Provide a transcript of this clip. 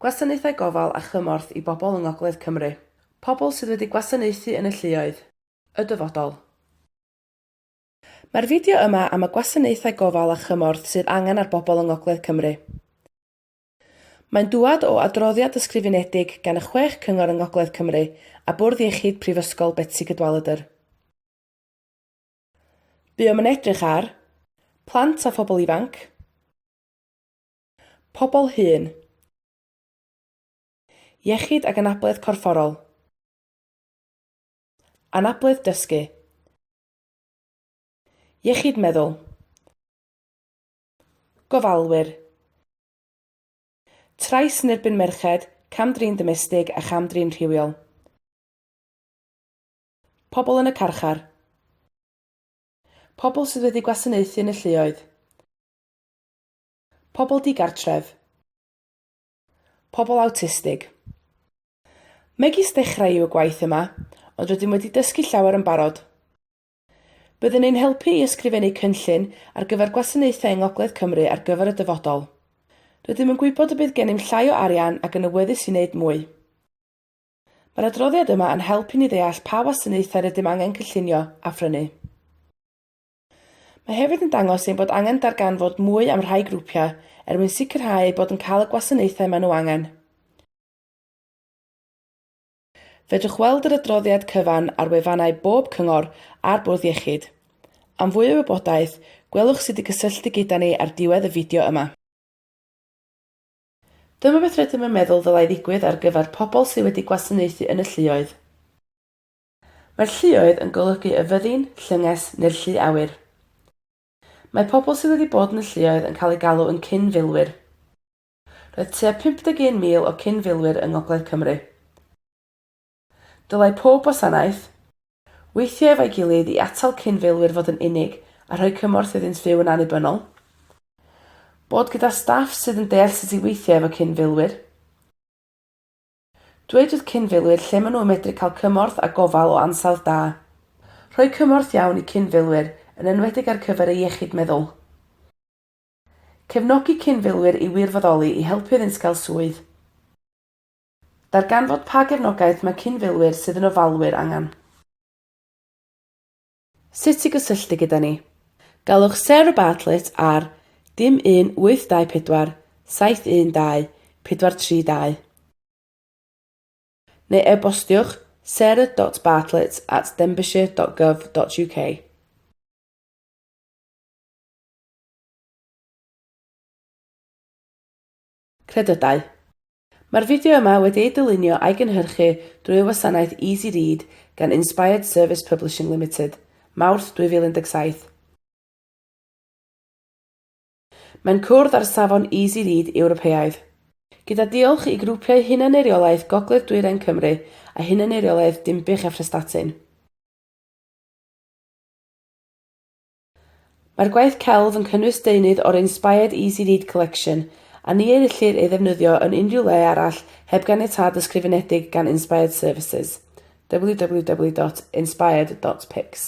Gwasanaethau gofal a chymorth i bobl yng Ngogledd Cymru. Pobl sydd wedi gwasanaethu yn y lluoedd. Y dyfodol. Mae'r fideo yma am y gwasanaethau gofal a chymorth sydd angen ar bobl yng Ngogledd Cymru. Mae'n dŵad o adroddiad ysgrifenedig gan y chwech cyngor yng Ngogledd Cymru a Bwrdd Iechyd Prifysgol Betsi Cadwaladr. Buom yn edrych ar, Plant a phobl ifanc, Pobl hŷn. Iechyd ac anabledd corfforol. Anabledd dysgu. Iechyd meddwl. Gofalwyr. Trais yn erbyn merched, cam-drin domestig a cham-drin rhywiol. Pobl yn y carchar. Pobl sydd wedi gwasanaethu yn y lluoedd. Pobl digartref. Pobl awtistig. Megis dechrau yw y gwaith yma, ond rydym wedi dysgu llawer yn barod. Bydd yn ein helpu i ysgrifennu cynllun ar gyfer gwasanaethau yng Ngogledd Cymru ar gyfer y dyfodol. Rydym yn gwybod y bydd gennym llai o arian ac yn awyddus i wneud mwy. Mae'r adroddiad yma yn help i ni ddeall pa wasanaethau rydym angen cynllunio a phrynu. Mae hefyd yn dangos ein bod angen darganfod mwy am rhai grwpiau er mwyn sicrhau eu bod yn cael y gwasanaethau maen nhw angen. Fedrwch weld yr adroddiad cyfan ar wefannau bob cyngor a'r Bwrdd Iechyd. Am fwy o wybodaeth, gwelwch sut i gysylltu gyda ni ar diwedd y fideo yma. Dyma beth rydym yn meddwl ddylai ddigwydd ar gyfer pobl sydd wedi gwasanaethu yn y lluoedd. Mae'r lluoedd yn golygu y fyddin, llynges neu'r llu awyr. Mae pobl sydd wedi bod yn y lluoedd yn cael eu galw yn cyn-filwyr. Roedd tua 51,000 o cyn-filwyr yng Ngogledd Cymru. Dylai pob gwasanaeth weithio efo'i gilydd i atal cyn-filwyr fod yn unig a rhoi cymorth iddynt fyw yn annibynnol. Bod gyda staff sydd yn deall sut i weithio efo cyn-filwyr. Dweud wrth cyn-filwyr lle maen nhw yn medru cael cymorth a gofal o ansawdd da. Rhoi cymorth iawn i cyn-filwyr, yn enwedig ar cyfer eu iechyd meddwl. Cefnogi cyn-filwyr i wirfoddoli i helpu iddynt gael swydd. Darganfod pa gefnogaeth mae cyn-filwyr sydd yn ofalwyr angen. Sut i gysylltu gyda ni? Galwch Sarah Bartlett ar dim 1 824 712 432 neu e-bostiwch sarah.bartlett at denbighshire.gov.uk. Credydau. Mae'r fideo yma wedi ei dylunio a'i gynhyrchu drwy y wasanaeth Easy Read gan Inspired Service Publishing Limited, Mawrth 2017. Mae'n cwrdd â'r safon Easy Read Ewropeaidd. Gyda diolch i grwpiau hunan-eiriolaeth Gogledd Dwyrain Cymru a hunan-eiriolaeth Dinbych a Phrestatyn. Mae'r gwaith celf yn cynnwys deunydd o'r Inspired Easy Read Collection a ni ellir ei ddefnyddio yn unrhyw le arall heb ganiatâd ysgrifenedig gan Inspired Services. www.inspired.pics.